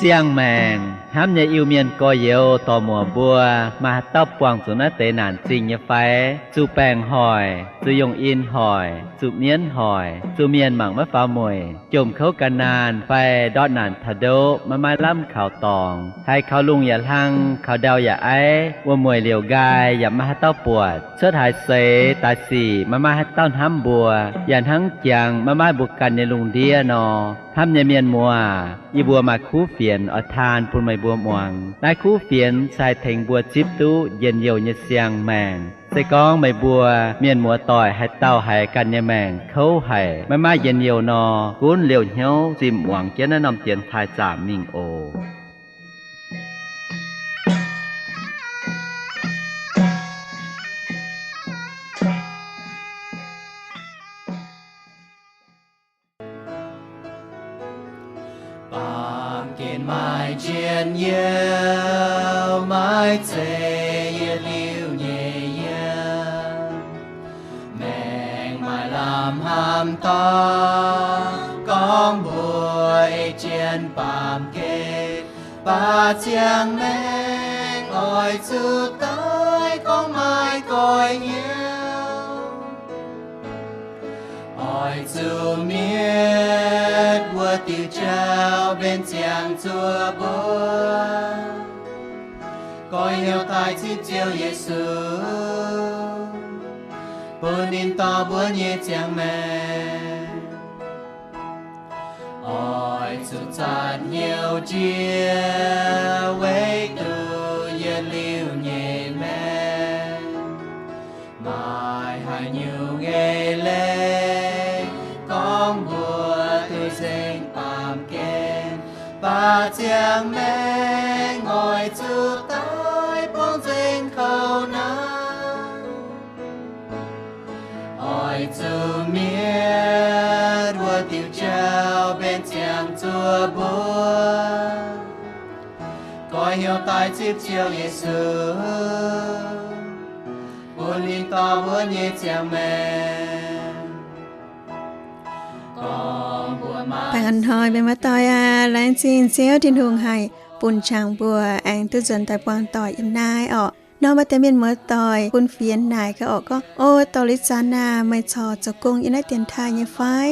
Siang-maengc hnamv nyei Iu-Mienh gorx-youz dorc-muoc mbuo, maaih haaix dauh buangh zuqc naaiv deix naanc zingh nyei fai? Zuqc baengc hoic, zuqc yungh in hoic, zuqc mienv hoic, zuqc mienh mangc maiv faaux mueic, jomc kouv ga'naanh fai ndortv naanc taux ndoqv maiv maaih lamh kaux dorngx, haiz kaux lungh yaac hlang, kaux ndau yaac aiv, wuom-mueic liouc nqaai yaac maiv maaih haaix dauh buatc, cuotv haaix seix daaih sic maiv maaih haaix dauh hnamv mbuo, yaac hnangv jangx maiv maaih mbuo ganh nyei lungh ndiev nor. Hnamv nyei mienh muoz, yie mbuo maaih kuv fienx oix taan bun meih mbuo muangx. Naaiv kuv fienx se haih tengx mbuo zipv duqv njien-youh nyei siang-maengc. Se gorngv meih mbuo mienh muoz-doic haaix dauh haiz ganh nyei maengc kouv haic, maiv maaih njien-youh nor, gunv liouh hnyouv zimh muangx jienv naaiv norm dienx taaih zaamc mingh oc. Baamh gen maaih njien-youh, maiv zeiz yietc liuz nyei yiem. Maengc maaih lamh hnamv dorn, gorngv mbuo ei jienv baamh gen. Baac ziangh maengc oix zuqc doix gorngv maaih gorx-youz. Oix zuqc mietc wuov diuh jauv mbenc ziangh zuoqc mbuo. Gorx-youz daaih zipv Ziouv Yesu, bun ninh dorh mbuo nyei ziangh maengc. Oix zuqc zanc hnyouv jiex weic duqv yietc liuz nyei maengc. Maaih haaix nyungc eix leiz gorngv mbuo duqv nzengc baamh gen, baac ziangh maengc oix zuqc doix bungx nzengc kouv naaiv. Oix zuqc mietc wuov diuh jauv mbenc ziangh zuoqc mbuo. Gorx-youz daaih zipv Ziouv Yesu, bun ninh dorh mbuo nyei ziangh maengc. Baengh orn hnoi mienh muoz-doic aac, laengz zingh Ziouv Tin-Hungh haih bun jangx mbuo aengx duqv nzuonx daaih buangh doic yiem naaiv orqc. Nor maaih deix mienh muoz-doic bun fienx naaic gaax orqc gorngv, O dorh Liz Zaan aah, meih corc zoux gong yiem naaiv dienx taaih nyei fai?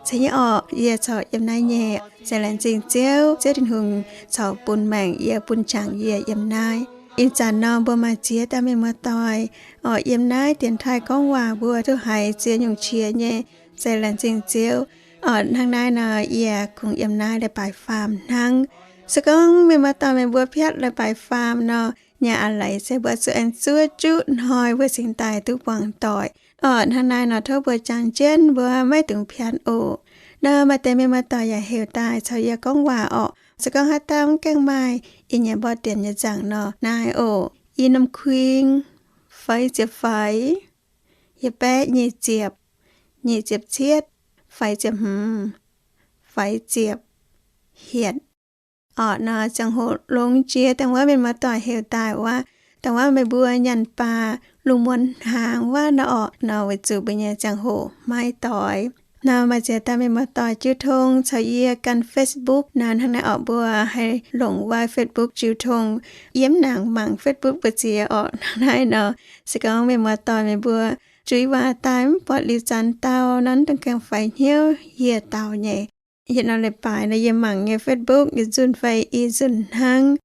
Zeiz nyei orqc, yie corc yiem naaiv nyei. Se laengz zingh Ziouv, Ziouv Tin-Hungh corc bun maengc yie, bun jangx yie yiem naaiv. Ih zanc nor mbuo maaih ziex dauh mienh muoz-doic orqc yiem naaiv dienx taaih gorngv waac mbuo duqv haiz ziex nyungc qiex nyei. Se laengz zingh Ziouv. Orqc hnangv naaiv nor yie kungx yiem naaiv leiz-baaix faam hnangv. Se gorngv mienh muoz-doic meih mbuo piatv leiz-baaix faam nor, nyaah a'leiz se mbuo zuqc aengx zuov juqv hnoi mbuo cingx daaih duqv buangh doic. Orqc hnangv naaiv nor tov mbuo jangx jienv mbuo maiv dungx piatv oc. Nor maaih deix mienh muoz-doic yaac heuc daaih caux yie gorngv waac orqc. Se gorngv haaix dauh mv gaengh maaih ih nyei mborqv dienx nyei nzaangc nor naaiv oc, i norm kuing, feix ziepc feix, yietc baeqv nyic ziepc, nyic ziepc cietv, feix ziepc hmz, feix ziepc hietc. Orqc nor ziangh hoc longx jiex dangh wuov mienh muoz-doic heuc daaih wuov, dangh wuov meih mbuo nyanc baac lungh muonz hnaangx wuov nor orqc nor weic zuqc mbuo nyei ziangh hoc maiv doix. Nor maaih ziex dauh mienh muoz-doic jiu tong caux yie ganh Facebook nor hnangv naaiv orqc, mbuo haih longc wuov Facebook jiu tong. Yie mv nangc mangc Facebook mbu'ziex orqc hnangv naaiv nor. Se gorngv mienh muoz-doic meih mbuo juiz waac daaih mv buatc Liz Zaan dauh nor, mv dungx gaengh faix hnyouv, yie daux nyei. Yietc norm leiz-baaix nor yie mangc nyei Facebook yietc nzunc fai i nzunc hnangv.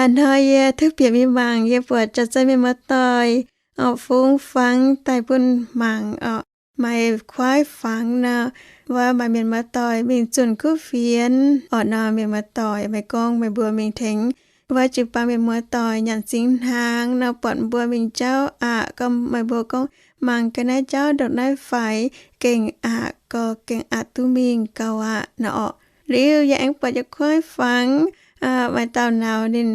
A'hnoi yie duqv bieqc mingh mangc, yie buatc jaax-zei mienh muoz-doic orqc fungx fangx daaih bun mangc orqc. Maaih kuaaiv fangx nor, wuov maaih mienh muoz-doic mingh zunh kuv fienx orqc nor, mienh muoz-doic meih gorngv meih mbuo mingh tengx wuov jiu-baang mienh muoz-doic nyanc singx hnaangx nor, buatc mbuo mingh jauv aqc, gorngv meih mbuo gorngv mangc gaax naaiv jauv ndongc naaiv faix, gengh aqc, gorx gengh aqc duqv mingh gauh aqv nor orqc. Liuz yie aengx buatc yietc kuaaiv fangx, maaih dauh nauz ninh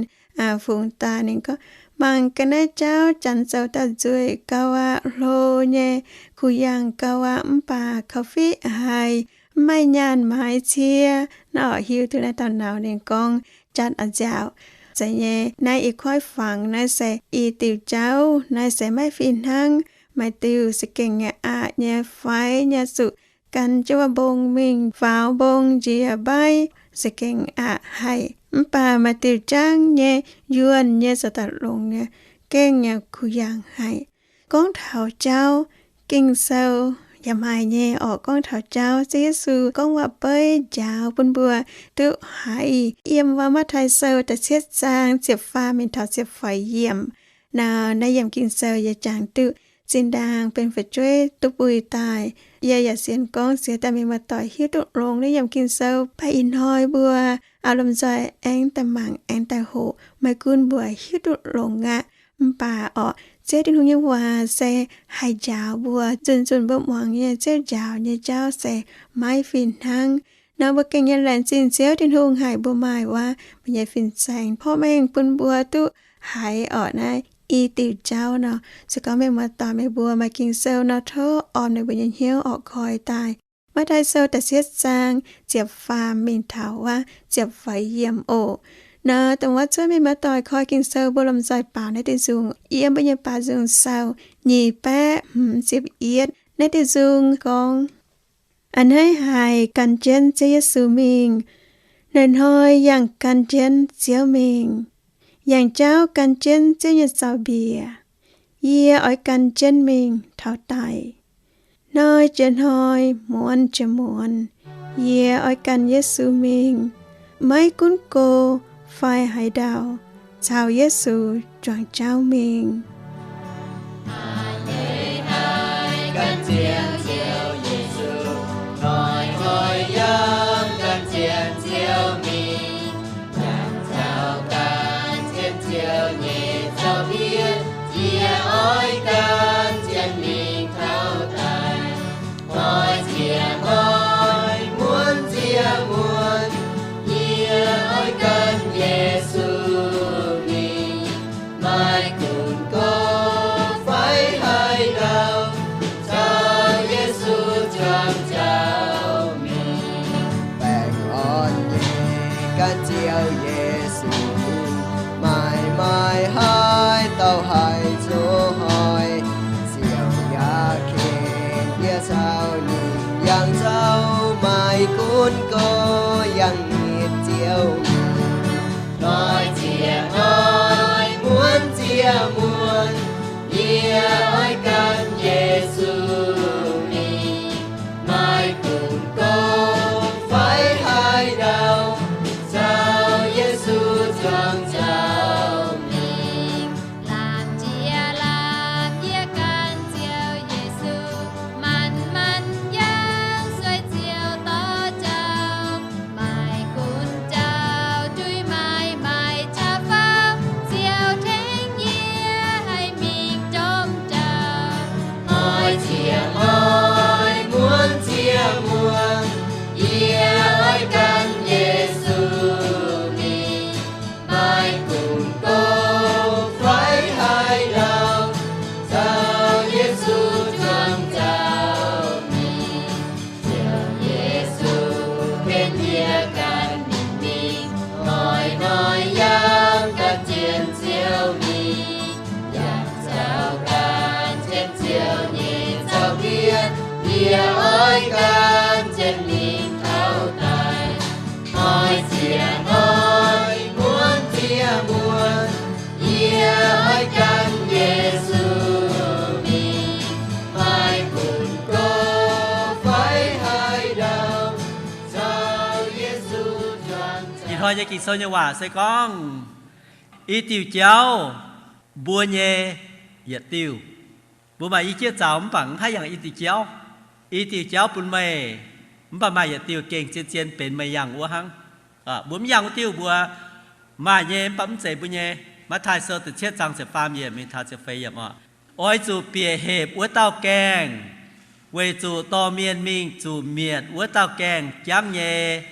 fungx daaih ninh gorngv, mangc gaax naaiv jauv janx zoux daaih nzueic gauh aqv, hlo nyei, kuh yangh gauh aqv, mv baac kaux fiqv haic, mv maaih nyaanh maaiz cie nor orqc. Hiuv duqv naaiv dauh nauz ninh gorngv jatv a'nziaauc. Zeiz nyei, naaiv i kuaaiv fangx naaiv se i diuh jauv naaiv se maiv fih hnangv. Maaih diuh se gengh nyei aqc nyei, faix nyei, zuqc gan jienv wuov mbong mingh faaux mbong njiec mbaiv, za'gengh aqc haic. Mv baac maaih diuh jangv nyei, yuonh nyei, zoux daaih longx nyei, gengh yaac kuh yangh haic. Gorngv taux jauv, Ging-Sou yaac maaih nyei orqc. Gorngv taux jauv, Ziouv Yesu gorngv waac-beiv njaaux bun mbuo duqv haiz. Yiem wuov Matv^taai Sou da'cietv zaang ziepc faam mingh taux ziepc feix yiemc. Naaiv, naaiv yiem Ging-Sou yie jangx duqv zinh ndaangc benx fu'jueiv duqv buih daaih. Yie yaac sienx gorngv siex daaih mienh muoz-doic hiuv duqv longx naaiv yiem Ging-Sou. Mv baac ih hnoi mbuo aah, lomh nzoih aengx daaih mangc, aengx daaih hoqc, maiv gunv mbuo hiuv duqv longx aqv. Mv baac orqc, Ziouv Tin-Hungh nyei waac se haih njaaux mbuo. Nzunc-nzunc mbuo muangx nyei Ziouv njaaux nyei jauv se maiv fih hnangv. Nor mbuo gengh nyei laengz zingh Ziouv Tin-Hungh haic, mbuo maaih wuov mbuo nyei fin-saeng porv mengh bun mbuo duqv haiz orqc naaiv i diuh jauv nor. Se gorngv mienh muoz-doic meih mbuo maaih Ging-Sou nor, tov orn meih mbuo nyei hnyouv orqc koi daaih. Matv^taai Sou da'cietv zaang ziepc faam mingh taux wuov ziepc feix yiemc oc. Naaiv dongh wuov cuotv mienh muoz-doic koi Ging-Sou, mbuo lomh nzoih baaux naaiv diuh nzungh. Yiem mbuo nyei baaux nzung-saau nyic baeqv hmz ziepc yietv. Naaiv diuh nzung gorngv, a'hneiv haic gan jienv Ziouv Yesu mingh. Hnoi-hnoi yangh gan jienv Ziouv mingh. Yangh jauv gan jienv Ziouv nyei zaux-mbiec. Yie oix gan jienv mingh taux daic. Hnoi jiex hnoi, muonz jiex muonz, yie oix gan Yesu mingh. Maiv gunv go fai haaix ndau, caux Yesu juangc jauv mingh. Baengh orn nyei gan Ziouv Yesu, maaih maaih haaix dauh haih zoux hnoi, siou yaac ken yie caux ninh yangh zauh, maiv gunv go yangh nitv Ziouv mingh. Hnoi ziec hnoi, muonz ziec muonz, yie oix gan Yesu mingh. Maiv gunv go fai haaix ndau, caux Yesu juangc jauv mingh. Laangz jiex laangz yie gan Ziouv Yesu, manc-manc yangh sueih Ziouv dorh jauv. Maiv gunv jauv juiv maaih maaih qaqv faaux, Ziouv tengx yie haih mingh jomc jauv. Hnoi ziec hnoi, muonz ziec muonz, yie oix gan Yesu mingh. Maiv gunv go fai haaix ndau, caux Yesu juangc jauv mingh. Ziouv Yesu ken yie gan ninh mingh, hnoi-hnoi yangh gan jienv Ziouv mingh. Yangh zaux gan jienv Ziouv nyei zaux-mbiec, yie oix gan jienv mingh taux daic. Hnoi ziec hnoi, muonz ziec muonz, yie oix gan Yesu mingh. Maiv gunv go fai haaix ndau, caux Yesu juangc jauv. Ih hnoi nyei Ging-Sou nyei waac se gorngv i diuh jauv, mbuo nyei yietc diuh. Mbuo maaih i jieqv zaux mv baac mv haih yangh i diuh jauv. I diuh jauv bun meih, mv baac maaih yietc diuh gengh zien-zien benx meih yangh wuov hnangv. Mbuo mv yangh wuov diuh mbuo maaih nyei, mv baac mv zeiz mbuo nyei. Matv^taai Sou da'cietv zaang ziepc faam yiemc mingh taux ziepc feix yiemc oc. Oix zuqc bieqc hepc wuov dauh gaengh, weic zuqc dorh mienh mingh zuqc mietc wuov dauh gaengh jamv nyei.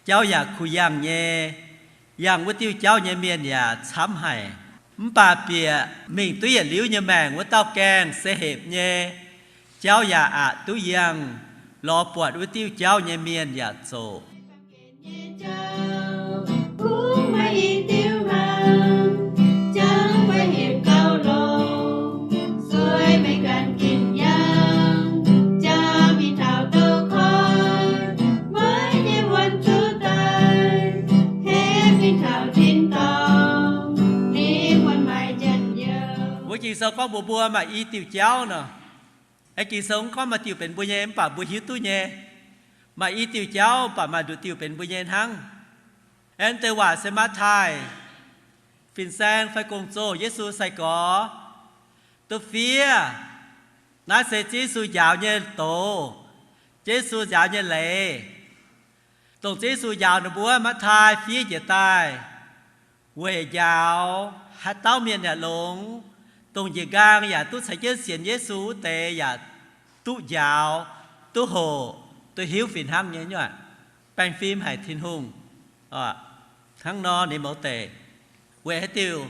Jauv yaac kuh yangh nyei. Yangh wuov diuh jauv nyei mienh yaac camv haic. Mv baac bieqc mingh duqv yietc liuz nyei maengc wuov dauh gaengh se hepc nyei. Jauv yaac aqc duqv yangh, lorz buatc wuov diuh jauv nyei mienh yaac zoqc. Ging-Sou gorngv mbuox mbuo maaih i diuh jauv nor. Aengx Ging-Sou mv gorngv maaih diuh benx mbuo nyei, mv baac mbuo hiuv duqv nyei. Maaih i diuh jauv, mv baac maaih nduqc diuh benx mbuo nyei hnangv. Aengx deix waac se Matv^taai fin-saeng fai gong-zoh Yesu sai-gorx duqv fiev. Naaiv se Ziouv Yesu njaaux nyei doz, Ziouv Yesu njaaux nyei leiz, dongh Ziouv Yesu njaaux ninh mbuo. Matv^taai fiev njiec daaih weic njaaux haaix dauh mienh yaac longx, dongh njiec nqaang yaac duqv caux jienv sienx Yesu wuov deix yaac duqv njaaux, duqv hoqc, duqv hiuv fih hnangv nyei nyuoqc, baengh fim haic Tin-Hungh. Hnangv nor ninh mouz deic. Weic haaix diuc?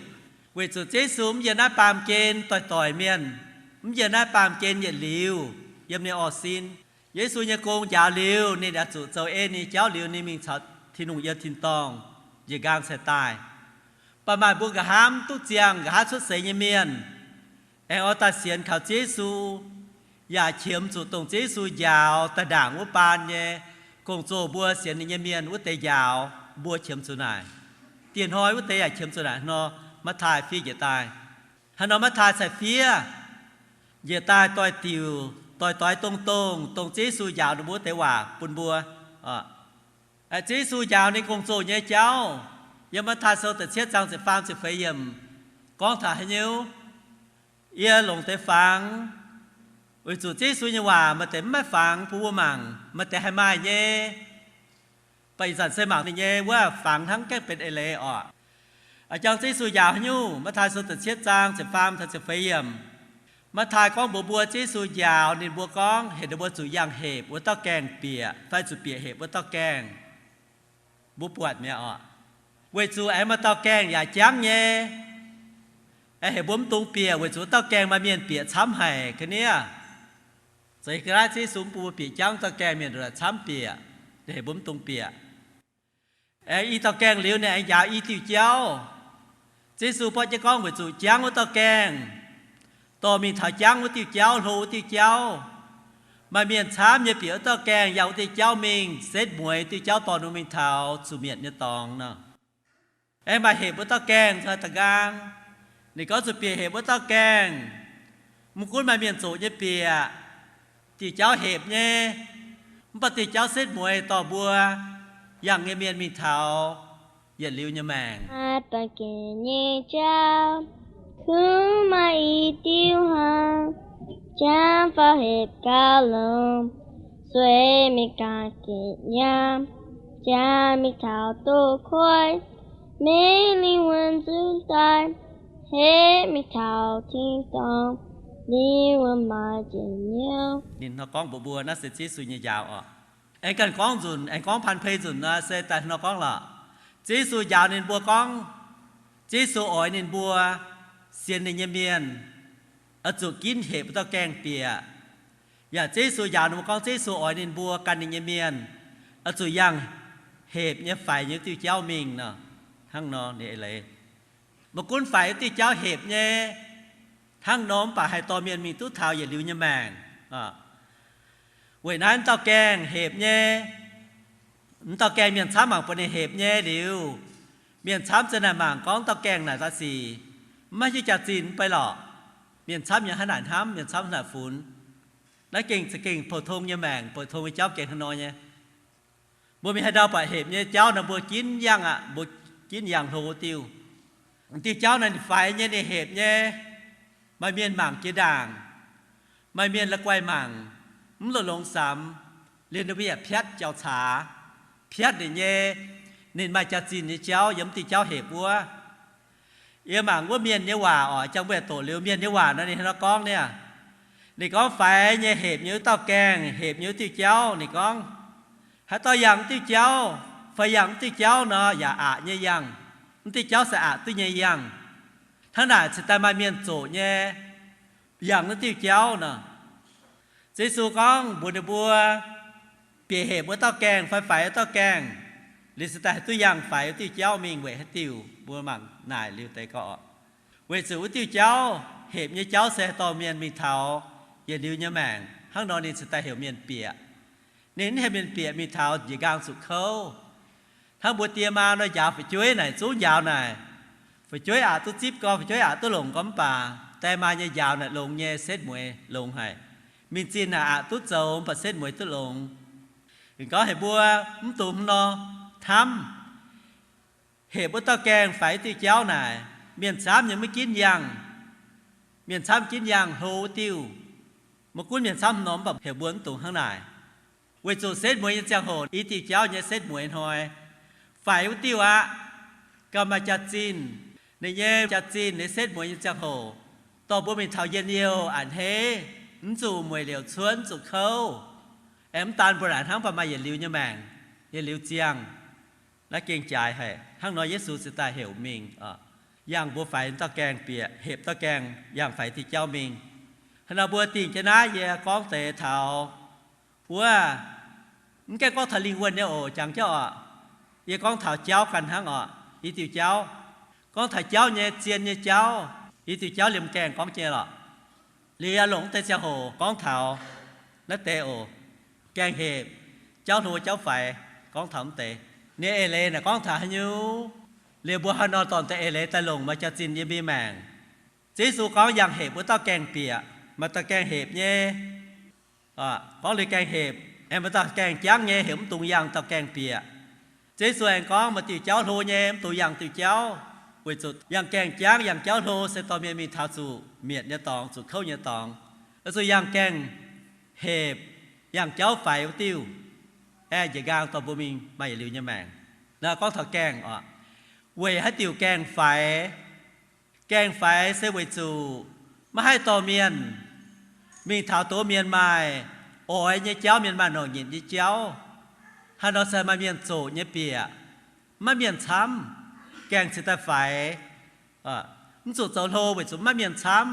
Weic zuqc Ziouv Yesu mv yiem naaiv baamh gen doic-doic mienh, mv yiem naaiv baamh gen yietc liuz yiem ninh orv sin. Yesu nyei gong njaaux liuz, ninh yaac zuqc zoux en nyei jauv liuz, ninh mingh caux Tin-Hungh yiem tin-dorngh, njiec nqaang cingx daaih. Mv baac maaih mbuo nqa'haav mv duqv ziangh, nqa'haav cuotv seix nyei mienh, aengx oix daaih sienx kaux Ziouv Yesu, yaac qiemx zuqc dongh Ziouv Yesu njaaux daaih ndaangc wuov baan nyei gong-zoh mbuo sienx ninh nyei mienh wuov deix njaaux, mbuo qiemx zuqc naaic. Dieh hnoi wuov deix yaac qiemx zuqc naaic nor, Matv^taai fiev njiec daaih. Hnangv nor Matv^taai cingx fiev njiec daaih doix-diuc, doix-doix dongh dongh, dongh Ziouv Yesu njaaux ninh mbuo wuov deix waac bun mbuo. Ziouv Yesu njaaux ninh gong-zoh nyei jauv, yiem Matv^taai Sou da'cietv zaang ziepc faam ziepc feix yiemc gorngv taux haaix nyungc, yie longc deix fangx, weic zuqc Ziouv Yesu nyei waac maaih deix mv maaih fangx bun mbuo mangc, maaih deix haih maaih nyei. Mv baac ih zanc se mangc ninh nyei wuov fangx hnangv gaengh benx eix leiz orqc. A'jang Ziouv Yesu njaaux haaix nyungc, Matv^taai Sou da'cietv zaang ziepc faam taux ziepc feix yiemc. Matv^taai gorngv mbuox mbuo Ziouv Yesu njaaux ninh mbuo gorngv heuc ninh mbuo zuqc yangh hepc wuov dauh gaengh bieqc fai zuqc bieqc hepc wuov dauh gaengh. Mbuo buatc mi'aqv orqc. Weic zuqc aengx maaih dauh gaengh yaac jangv nyei, aengx heuc mbuo mv dungx bieqc weic zuqc wuov dauh gaengh maaih mienh bieqc camv haic ga'niev. Zeiz ga'naaiv Ziouv Yesu mv bun mbuo bieqc jangv dauh gaengh, mienh nduqc camv bieqc, heuc mbuo mv dungx bieqc. Aengx i dauh gaengh liuz ninh aengx njaaux i diuh jauv. Ziouv Yesu borqv jienv gorngv weic zuqc jangv wuov dauh gaengh dorh mingh taux jangv wuov diuh jauv, hlo wuov diuh jauv. Maaih mienh camv nyei bieqc wuov dauh gaengh yangh wuov diuh jauv mingh, setv mueiz diuh jauv dorh ninh mingh taux zuqc mietc nyei dorngx nor. Aengx maaih hepc wuov dauh gaengh da'nqaang. Ninh gorngv zuqc bieqc hepc wuov dauh gaengh. Mv gunv maaih mienh zoqc nyei bieqc, diuh jauv hepc nyei, mv baac diuh jauv setv mueiz dorh mbuo yangh nyei mienh mingh taux yietc liuz nyei maengc. Maaih baengh gen nyei jauv, kungx maaih i diuh hnangv, jangv fai hepc gauh longx, sueih mingh ganh gec nyaam, jangv mingh taux duqv koiv, maiv lingh wuonh zunv daaih, hepc mingh taux tin-dorngh, lingh wuonh maaih njien-youh. Ninh nor gorngv mbuox mbuo naaiv se Ziouv Yesu nyei njaaux orqc. Aengx ganh gorngv nzunc, aengx gorngv paan pei nzunc nor se daaih nor gorngv lorqc. Ziouv Yesu njaaux ninh mbuo gorngv, Ziouv Yesu oix ninh mbuo sienx ninh nyei mienh oix zuqc ginv hepc wuov dauh gaengh bieqc. Yaac Ziouv Yesu njaaux ninh mbuo gorngv Ziouv Yesu oix ninh mbuo gan ninh nyei mienh oix zuqc yangh hepc nyei faix nyei wuov diuh jauv mingh nor. Hnangv nor ninh eix leiz, maiv gunv faix wuov diuh jauv hepc nyei hnangv nor, mv baac haih dorh mienh mingh duqv taux yietc liuz nyei maengc. Weic naaiv wuov dauh gaengh hepc nyei, wuov dauh gaengh mienh camv mangc buatc ninh hepc nyei liuz, mienh camv za'naaic mangc gorngv dauh gaengh naaic daaih sic maiv maaih jaax-zinh mv bei lorqc. Mienh camv nyei hnangv naaic hnamv, mienh camv hnangv naaic funx. Naaiv gengh za'gengh pou-tong nyei maengc, pou-tong nyei jauv gengh hnangv nor nyei. Mbuo mingh haaix ndau buatc hepc nyei jauv nor mbuo ginv yangh aqv, mbuo ginv yangh hlo wuov diuh. Diuh jauv naaiv ninh faix nyei, ninh hepc nyei, maaih mienh mangc jiex ndaangc, maaih mienh la'guaih mangc, mv longx-longx samx, liuz ninh mbuo yaac piatv jauv-caax, piatv ninh nyei, ninh maaih jaax-zinh nyei jauv yiem diuh jauv hepc wuov. Yie mangc wuov mienh nyei waac oc, jangx mbuo doqc liuz mienh nyei waac nor ninh hnangv nor gorngv niaa. Ninh gorngv faix nyei hepc nyei wuov dauh gaengh, hepc nyei wuov diuh jauv, ninh gorngv, haaix dauh yangh wuov diuh jauv fai yangh wuov diuh jauv nor yaac aqc nyei yangh. Wuov diuh jauv se aqc duqv nyei yangh. Hnangv naaic cingx daaih maaih mienh zoqc nyei yangh wuov diuh jauv nor. Ziouv Yesu gorngv mbuox ninh mbuo, bieqc hepc wuov dauh gaengh fai faix wuov dauh gaengh, liuz cingx daaih haih duqv yangh faix wuov diuh jauv mingh weic haaix diuc, mbuo mangc naaic liuz deix gorngv, weic zuqc wuov diuh jauv, hepc nyei jauv se haih dorh mienh mingh taux yietc liuz nyei maengc. Hnangv nor ninh cingx daaih heuc mienh bieqc. Ninh mv heuc mienh bieqc mingh taux njiec nqaang zuqc kouv. Hnangv mbuo die maa nor njaaux fu'jueiv naaic, zungv njaaux naaic, fu'jueiv aqc duqv zipv gorngv, fu'jueiv aqc duqv longc gorngv mv baac die maa nyei njaaux naaic longx nyei, setv mueiz longx haic. Mingh zinh naaic aqc duqv zoux, mv baac setv mueiz duqv longx. Ninh gorngv heuc mbuo mv dungx hnangv nor hnamv, hepc wuov dauh gaengh faix diuh jauv naaic, mienh camv nyei maiv ginv yangh. Mienh camv ginv yangh hlo wuov diuh. Maiv gunv mienh camv hnangv nor, mv baac heuc mbuo mv dungx hnangv naaic. Weic zuqc setv mueiz nyei ziangh hoc, i diuh jauv nyei setv mueiz hnoi, faix wuov diuh aqv, gauh maaih jaax-zinh. Ninh nyei jaax-zinh, ninh setv mueiz nyei ziangh hoc, dorh mbuo mingh taux njien-youh a'hneiv, mv zuqc mueic liouc cuotv, mv zuqc kouv. Aengx mv daan mbuo naaic hnangv, mv baac maaih yietc liuz nyei maengc, yietc liuz ziangh. Naaiv gengh jaaix haic. Hnangv nor Yesu ziouc daaih heuc mingh, yangh mbuo faix dauh gaengh bieqc, hepc dauh gaengh yangh faix diuh jauv mingh. Hnangv nor mbuo dingh jienv naaiv yie gorngv deix taux wuov, mv gaengh gorngv taux lingh wuonh nyei oc, jangx jauv oc. Yie gorngv taux jauv ganh hnangv oc, i diuh jauv. Gorngv taux jauv nyei, zien nyei jauv, i diuh jauv liemh gaengh gorngv jienv lorqc. Liuz yaac longc mv deix ziangh hoc gorngv taux naaiv deix oc. Gaengh hepc, jauv hlo jauv faix, gorngv taux mv deix. Ninh eix leiz naaic gorngv taux haaix nyungc? Liuz mbuo haaix nor dorh deix eix leiz daaih longc maaih jaax-zinh yiem mbuo nyei maengc? Ziouv Yesu gorngv yangh hepc wuov dauh gaengh bieqc, maaih dauh gaengh hepc nyei. Gorngv liuz gaengh hepc, aengx maaih dauh gaengh jangv nyei, heuc mv dungx yangh dauh gaengh bieqc. Ziouv Yesu aengx gorngv maaih diuh jauv hlo nyei, mv dungx yangh diuh jauv, weic zuqc yangh gaengh jangv, yangh jauv hlo se dorh mienh mingh taux zuqc mietc nyei dorngx, zuqc kouv nyei dorngx. Oix zuqc yangh gaengh hepc, yangh jauv faix wuov diuh, aengx njiec nqaang dorh mbuo mingh maaih yietc liuz nyei maengc. Naaiv gorngv taux gaengh oc. Weic haaix diuc gaengh faix? Gaengh faix se weic zuqc maiv haih dorh mienh mingh taux doz mienh maaih oix nyei jauv, mienh maaih longc nyitc nyei jauv. Haaix nor se maaih mienh zoqc nyei bieqc, maiv mienh camv, gaengh cingx daaih faix. Mv zuqc zoux hlo weic zuqc maiv mienh camv.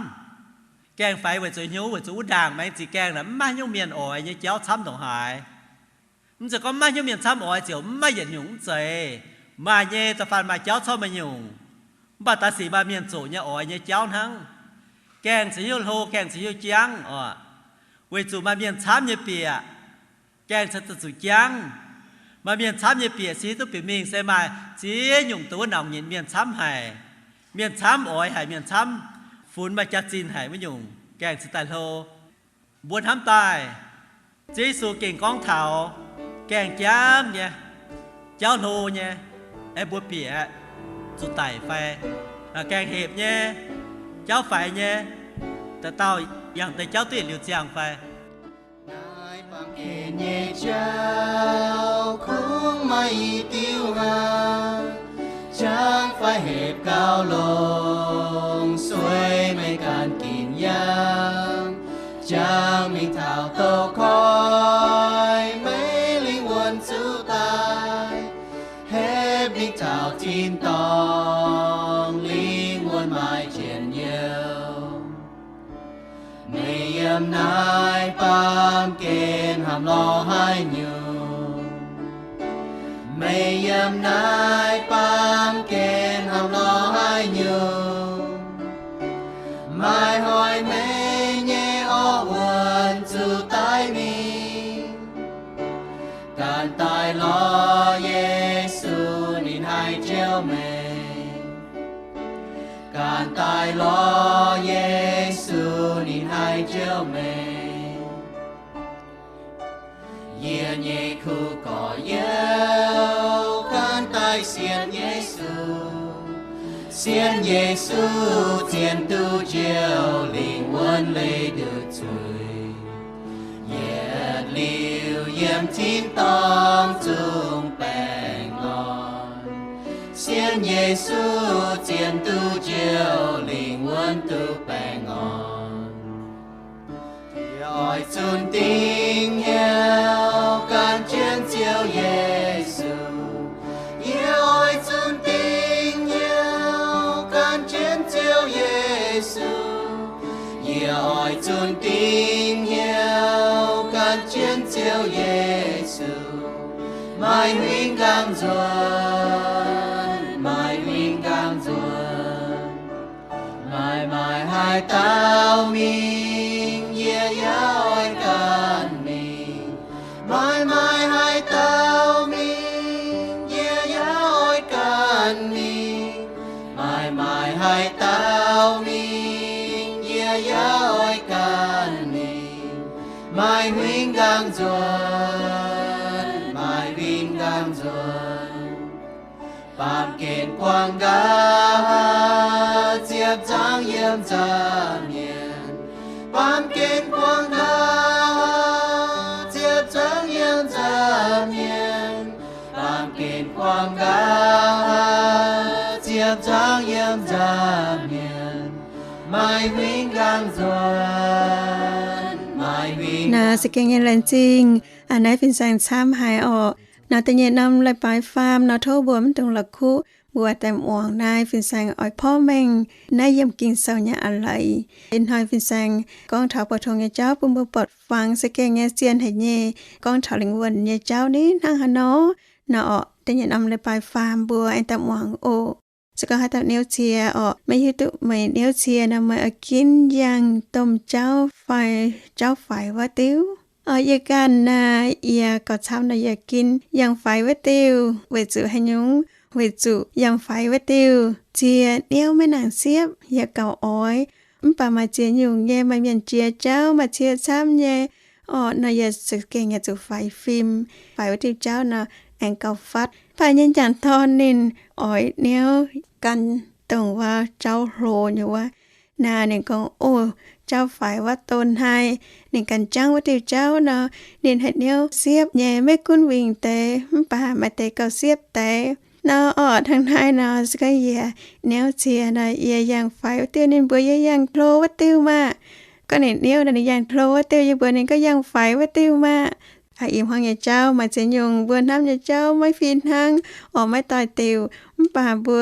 Gaengh faix weic zuqc hnyouv, weic zuqc wuov ndaangc maengx ziex gaengh naaic maiv maaih haaix nyungc mienh oix nyei jauv camv ndongc haaix. Mv zeiz gorngv maiv haaix nyungc mienh camv oix ziouc maiv yietc nyungc, mv zeiz. Maaih nyei, da'faanh maaih jauv camv maaih nyungc, mv baac daaih sic maaih mienh zoqc nyei oix nyei jauv hnangv. Gaengh ceix hiuv hlo, gaengh ceix hiuv jangv oc. Weic zuqc maaih mienh camv nyei bieqc, gaengh ceix daaih zuqc jangv. Maaih mienh camv nyei bieqc se hiuv duqv bieqc mingh se maaih ziex nyungc doz wuov nauc nyitc mienh camv haic. Mienh camv oix haic, mienh camv funx maaih jaax-zinh haic wuov nyungc, gaengh ceix daaih hlo. Mbuo hnamv daaih, Ziouv Yesu gengh gorngv taux gaengh jangv nyei, jauv hlo nyei, aengx mbuo bieqc zuqc daic fai? Gaengh hepc nyei, jauv faix nyei, dauh dauh yangh deix jauv duqv yietc liuz ziangh fai? Naaiv baamh gen nyei jauv kungx maaih i diuh aqv. Jangv fai hepc gauh longx, sueih meih ganh ginc yaangh. Jangv mingh taux douz-koiv, meih lingh wuonh zuqc daic. Hepc mingh taux tin-dorngh, lingh wuonh maaih njien-youh. Meih yiem naaiv baamh gen hnamv lorz haaix nyungc? Meih yiem naaiv baamh gen hnamv lorz haaix nyungc? Maaih hnoi meih nyei orn wuonh zuqc daic mingh. Ganh daaih lorz Yesu, ninh haih jouh meih. Ganh daaih lorz Yesu, ninh haih jouh meih. Yie nyei kuv gorx-youz, ganh daaih sienx Yesu. Sienx Yesu zien duqv njoux, lingh wuonh leih nduqc zuiz. Yietc liuz yiem tin-dorngh zungv baengh orn. Sienx Yesu zien duqv njoux, lingh wuonh duqv baengh orn. Yie oix zunh dingc hnyouv gan jienv Ziouv Yesu. Yie oix zunh dingc hnyouv gan jienv Ziouv Yesu. Yie oix zunh dingc hnyouv gan jienv Ziouv Yesu. Maaih huingx nqaang nzuonx, maaih huingx nqaang nzuonx. Maaih maaih haaix dauh mingh, yie yaac oix ganh mingh. Maaih maaih haaix dauh mingh, yie yaac oix ganh mingh. Maaih maaih haaix dauh mingh, Wingv nqaang nzuonx, maaih wingv nqaang nzuonx. Baamh gen buangh nqa'haav ziepc zungv yiem nza'hmien. Baamh gen buangh nqa'haav ziepc zungv yiem nza'hmien. Baamh gen buangh nqa'haav ziepc zungv yiem nza'hmien. Maaih wingv nqaang nzuonx, maaih wingv. Naaiv se gengh nyei laengz zingh a'hneiv fin-saeng camv haic orqc. Nor da'nyeic norm leiz-baaix faam nor, tov mbuo maiv dungx la'kuqv mbuo daaih muangx naaiv fin-saeng oix porv mengh naaiv yiem Ging-Sou nyei a'leiz. Ih hnoi fin-saeng gorngv taux buoz-tong nyei jauv bun mbuo buatc fangx se gengh nyei zien haic nyei, gorngv taux lingh wuonh nyei jauv ni hnangv haaix nor. Nor orqc, da'nyeic norm leiz-baaix faam mbuo aengx daaih muangx oc. Se gorngv haaix dauh niouv cie orqc, maiv hiuv duqv meih niouv cie nor, meih oix ginv yangh domh jauv fai jauv faix wuov diuv. Orqc, yie ganh naaic, yie gauh camv nor yie ginv yangh faix wuov diuh. Weic zuqc haaix nyungc? Weic zuqc yangh faix wuov diuh cie niouv maiv nangc siepv, yie gauh oix. Mv baac maaih ziex nyungc nyei maaih mienh jiex jauv maaih cie camv nyei. Orqc, nor yie za'gengh yaac zuqc faix fim, faix wuov diuh jauv nor aengx gauh fatv. Mv baac nyei m'jangc dorn ninh oix niouv gan dongh wuov jauv hlo nyei wuov. Naaiv ninh gorngv, o, jauv faix wuov don hnangv. Ninh ganh jangv wuov diuh jauv nor, ninh haih niouv siepv nyei, maiv gunv wingh deix, mv baac maaih deix gauh siepv deix. Nor orqc, hnangv naaiv nor se gorngv yie niouv cie nor, yie yangh faix wuov diuh ninh mbuox yie yangh hlo wuov diuh maah. Gorngv ninh niouv nor ninh yangh hlo wuov diuh, yie mbuox ninh gorngv yangh faix wuov diuh maah. Ih hmuangv nyei jauv maaih ziex nyungc mbuo hnamv nyei jauv maiv fih hnangv, orqc, maiv doix-diuc, mv baac mbuo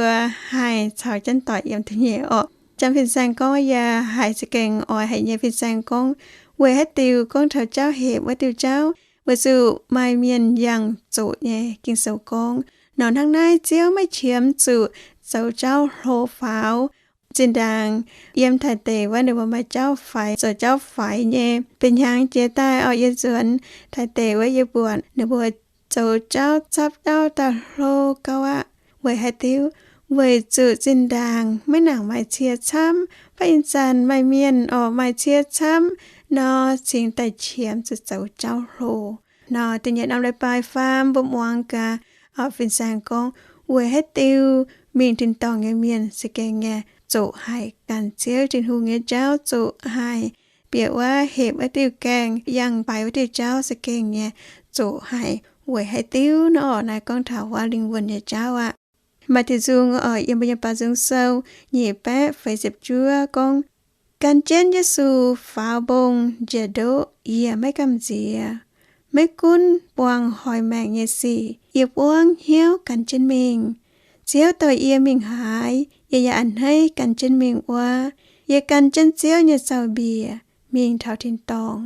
haih caux jienv doic yiem da'nyeic orqc. Janx fin-saeng gorngv yaac haiz za'gengh oix haic nyei. Fin-saeng gorngv, weic haaix diuc gorngv taux jauv hepc wuov diuh jauv? Weic zuqc maaih mienh yangh zoqc nyei. Ging-Sou gorngv, nor hnangv naaiv Ziouv maiv qiemx zuqc zoux jauv hlo faaux. Zinh ndaangc yiem Taiv deic wuov ninh mbuo maaih jauv faix, zoux jauv faix nyei. Bieqc hnyangx jiex daaih orqc, yie nzuonx Taiv deic wuov yie mbuoqc ninh mbuo zoux jauv, capv jauv daaih hlo gauh aqv. Weic haaix diuc? Weic zuqc zinh ndaangc maiv nangc maaih cie camv. Baac ih zanc maaih mienh orqc maaih cie camv nor, cingx daaih qiemx zuqc zoux jauv hlo. Nor da'nyeic norm leiz-baaix faam mbuo muangx gaax, fin-saeng gorngv, weic haaix diuc mingh tin-dorngh nyei mienh za'gengh nyei zoqc haic, ganh Ziouv Tin-Hungh nyei jauv zoqc haic, bieqc wuov hepc wuov diuh gaengh, yangh faix wuov diuh jauv za'gengh nyei zoqc haic. Weic haaix diuc nor orqc? Naaiv gorngv taux wuov lingh wuonh nyei jauv aqv. Maaih diuh nzung orqc, yiem mbuo nyei Baaux Nzung Sou nyic baeqv feix ziepc juov gorngv, gan jienv Yesu faaux mbong njiec ndoqv, yie maiv gamh nziex. Maiv gunv buangh hoic maengc nyei sic, yie buangv hnyouv gan jienv mingh. Ziouv dorh yie mingh haaix, yie yaac a'hneiv gan jienv mingh wuov. Yie gan jienv Ziouv nyei zaux-mbiec mingh taux tin-dorngh.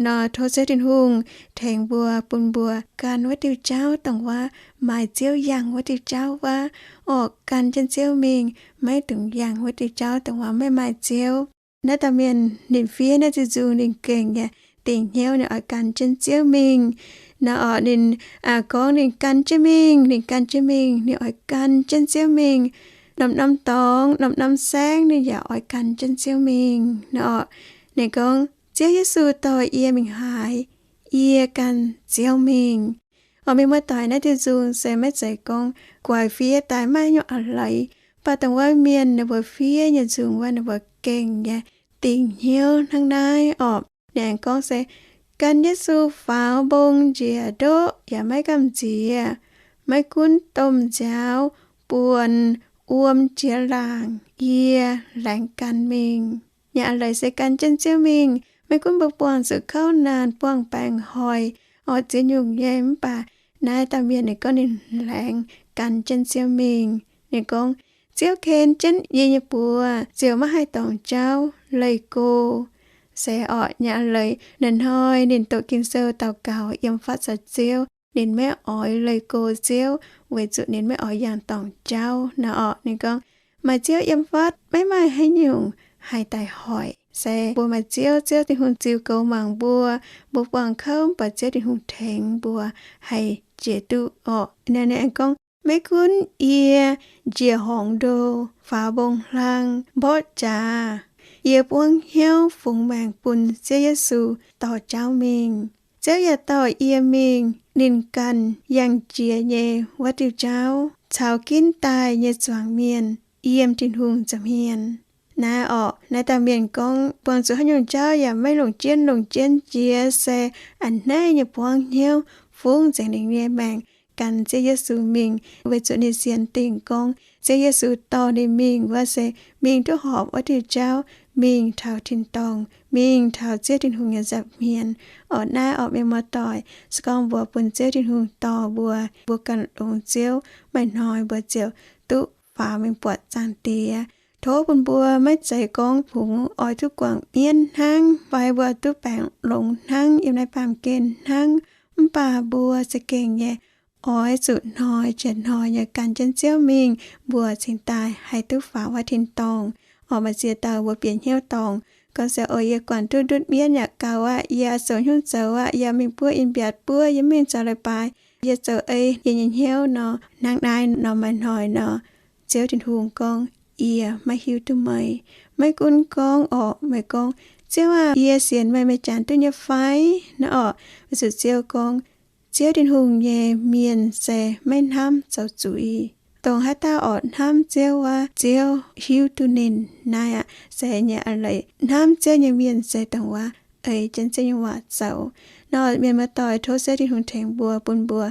Nor tov Ziouv Tin-Hungh tengx mbuo, bun mbuo gan wuov diuh jauv dongh wuov maaih Ziouv yangh wuov diuh jauv wuov. Orqc, gan jienv Ziouv mingh, maiv dungx yangh wuov diuh jauv dongh wuov maiv maaih Ziouv. Naaiv dauh mienh ninh fiev naaiv diuh nzung ninh gengh yaac dingc hnyouv ninh oix gan jienv Ziouv mingh. Nor orqc, ninh gorngv ninh gan jienv mingh, ninh gan jienv mingh, ninh oix gan jienv Ziouv mingh. Norm-norm dorngx, norm-norm saengv ninh yaac oix gan jienv Ziouv mingh. Nor orqc, ninh gorngv, Ziouv Yesu dorh yie mingh haaix, yie gan Ziouv mingh. Orqc, mienh muoz-doic, naaiv diuh nzung se maiv zeiz gorngv guaix fiev daaih maaih nyungc a'hleiz. Mv baac dongh wuov mienh ninh mbuo fiev nyei nzung wuov ninh mbuo gengh nyei dingc hnyouv hnangv naaiv orqc. Ninh aengx gorngv se, gan Yesu faaux mbong njiec ndoqv yaac maiv gamh nziex. Maiv gunv domh nziaaux buonc wuom jiex laangc, yie laengz gan mingh. Nyei a'hleiz se gan jienv Ziouv mingh. Maiv gunv mbuo buangh zuqc kouv naanc, buangh baengc hoic, orqc, ziex nyungc nyei, mv baac naaiv dauh mienh ninh gorngv ninh laengz gan jienv Ziouv mingh. Ninh gorngv, Ziouv ken jienv yie nyei buoz ziouc maiv haih dorngc jauv leih go. Se orqc, nyei a'hleiz naaiv hnoi ninh doqc Ging-Sou daux gaux yiem fatv caux Ziouv, ninh maiv oix leih go Ziouv, weic zuqc ninh maiv oix yangh dorngc jauv. Nor orqc, ninh gorngv, maaih Ziouv yiem fatv maiv maaih haaix nyungc haih daaih hoic. Se mbuo maaih Ziouv, Ziouv Tin-Hungh ziux goux mangc mbuo, mbuo buangh kouv mv baac Ziouv Tin-Hungh tengx mbuo haih jiex duqv orqc. Ninh aengx gorngv, maiv gunv yie njiec horngz ndo, faaux mbong hlang, mborqv jaax, Yie buangv hnyouv fungx maengc bun Ziouv Yesu dorh jauv mingh. Ziouv yaac dorh yie mingh ninh ganh yangh jiex nyei wuov diuh jauv caux ginv daaih nyei zuangx mienh yiem Tin-Hungh nza'hmien. Naaiv orqc, naaiv dauh mienh gorngv buangh zuqc haaix nyungc jauv yaac maiv longc jienv, longc jienv jiex se a'hneiv nyei buangv hnyouv fungx nzengc ninh nyei maengc gan Ziouv Yesu mingh, weic zuqc ninh sienx dingc gorngv Ziouv Yesu dorh ninh mingh wuov se mingh duqv horpc wuov diuh jauv, mingh taux tin-dorngh, mingh taux Ziouv Tin-Hungh nyei nza'hmien. Orqc, naaiv orqc, mienh muoz-doic, se gorngv mbuo bun Ziouv Tin-Hungh dorh mbuo, mbuo ganh longx Ziouv, maaih hnoi mbuo ziouc duqv faaux mingh buatc Zaangc Diex. Tov bun mbuo maiv zeiz gorngv kungx oix duqv guangc mienv hnangv fai mbuo duqv baengc longx hnangv, yiem naaiv baamh gen hnangv. Mv baac mbuo za'gengh nyei oix zuqc hnoi-jiex-hnoi nyei gan jienv Ziouv mingh, mbuo cingx daaih haih duqv faaux wuov tin-dorngh. Orqc, maaih ziex dauh mbuo bieqc hnyouv dorngc, gorngv se, Oix, yie guangc duqv ndutv mienv yaac gaux aqv. Yie zoux hnyouv zoux aqv. Yie mingh buov in-mbiatc buov, yie mingh zoux leiz-baaix, yie zoux ei yie nyei hnyouv nor. Hnangv naaiv nor, maaih hnoi nor, Ziouv Tin-Hungh gorngv, Yie maiv hiuv duqv meih. Maiv gunv gorngv orqc, meih gorngv, Ziouv aah! Yie sienx meih, meih janx duqv nyei fai? Naaiv orqc, weic zuqc Ziouv gorngv, Ziouv Tin-Hungh nyei mienh se maiv hnamv zoux zuiz. Dongh haaix dauh orqc hnamv Ziouv wuov, Ziouv hiuv duqv ninh. Naaiv aqv, se nyei a'leiz hnamv Ziouv nyei mienh se dongh wuov eix jienv Ziouv nyei waac zoux. Nor mienh muoz-doic, tov Ziouv Tin-Hungh tengx mbuo, bun mbuo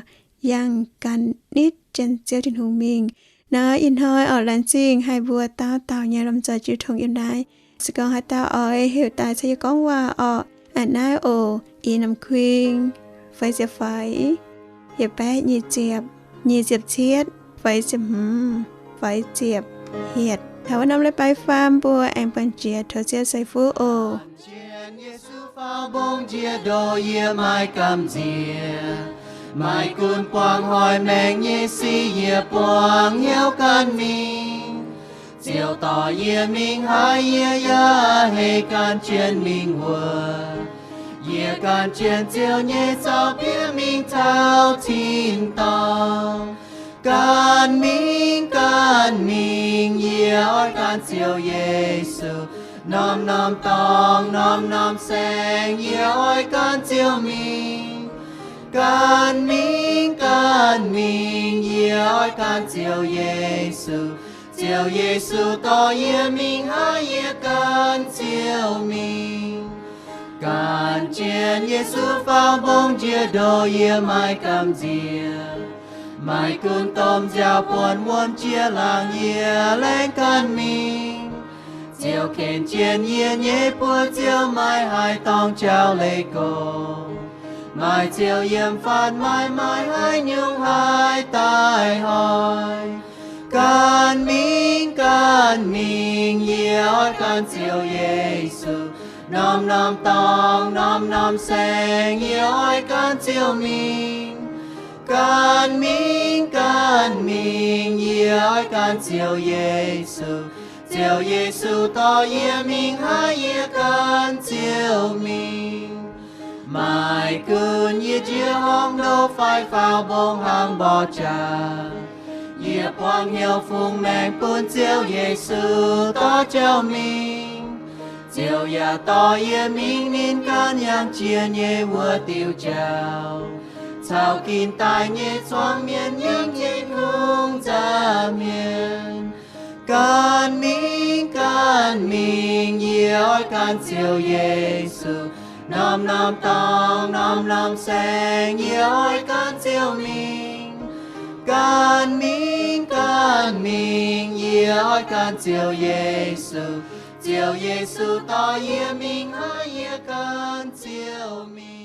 yangh gan nitv jienv Ziouv Tin-Hungh mingh. Nor ih hnoi orqc, laengz zingh haih mbuo dauh dauh nyei lomh nzoih jiu tong yiem naaiv. Se gorngv haaix dauh oix heuc daaih caux yie gorngv waac orqc, a'naaiv oc, i norm kuing, feix ziepc faix, yietc baeqv nyic ziepc, nyic ziepc cietv, feix ziepc hmz, feix ziepc hietc. Taux wuov norm leiz-baaix faam mbuo aengx buangh jiex, tov Ziouv ceix fuqv oc. Gan jienv Yesu faaux mbong njiec ndoh yie maiv gamh nziex. Maiv gunv buangh hnoi maengc nyei sic yie buangh hnyouv gan mingh. Ziouv dorh yie mingh haaix yie yaac haih gan jienv mingh wuov. Yie gan jienv Ziouv nyei zaux-ndiev mingh taux tin-dorngh. Gan mingh, gan mingh, yie oix gan Ziouv Yesu. Norm-norm dorngh, norm-norm saeng, yie oix gan Ziouv mingh. Gan mingh, gan mingh, yie oix gan Ziouv Yesu. Ziouv Yesu dorh yie mingh haaix yie gan Ziouv mingh. Gan jienv Yesu faaux mbong njiec ndoh yie maiv gamh nziex. Maiv gunv domh nziaaux buonc wuom jiex laangz yie laengz gan mingh. Ziouv ken jienv yie nyei buoz, Ziouv maiv haih dorngc jauv-leiz gox. Maaih Ziouv yiem fatv, maiv maaih haaix nyungc haih daaih hnoi. Gan mingh, gan mingh, yie oix gan Ziouv Yesu. Norm-norm dorngh, norm-norm saeng, yie oix gan Ziouv mingh. Gan mingh, gan mingh, yie oix gan Ziouv Yesu. Ziouv Yesu dorh yie mingh haaix yie gan Ziouv mingh. Maiv gunv yie njiec hopv ndoh fai faaux mbong hnangv mborqv jaax, yie buangh hnyouv fungx maengc bun Ziouv Yesu dorh jauv mingh. Ziouv yaac dorh yie mingh ninh ganh yangh jiex nyei wuov diuh jauv, caux ginv daaih nyei zuangx mienh yiem Tin-Hungh nza'hmien. Gan mingh, gan mingh, yie oix gan Ziouv Yesu. Norm-norm dorngh, norm-norm saeng, yie oix gan Ziouv mingh. Gan mingh, gan mingh, yie oix gan Ziouv Yesu. Ziouv Yesu dorh yie mingh haaix yie gan Ziouv mingh.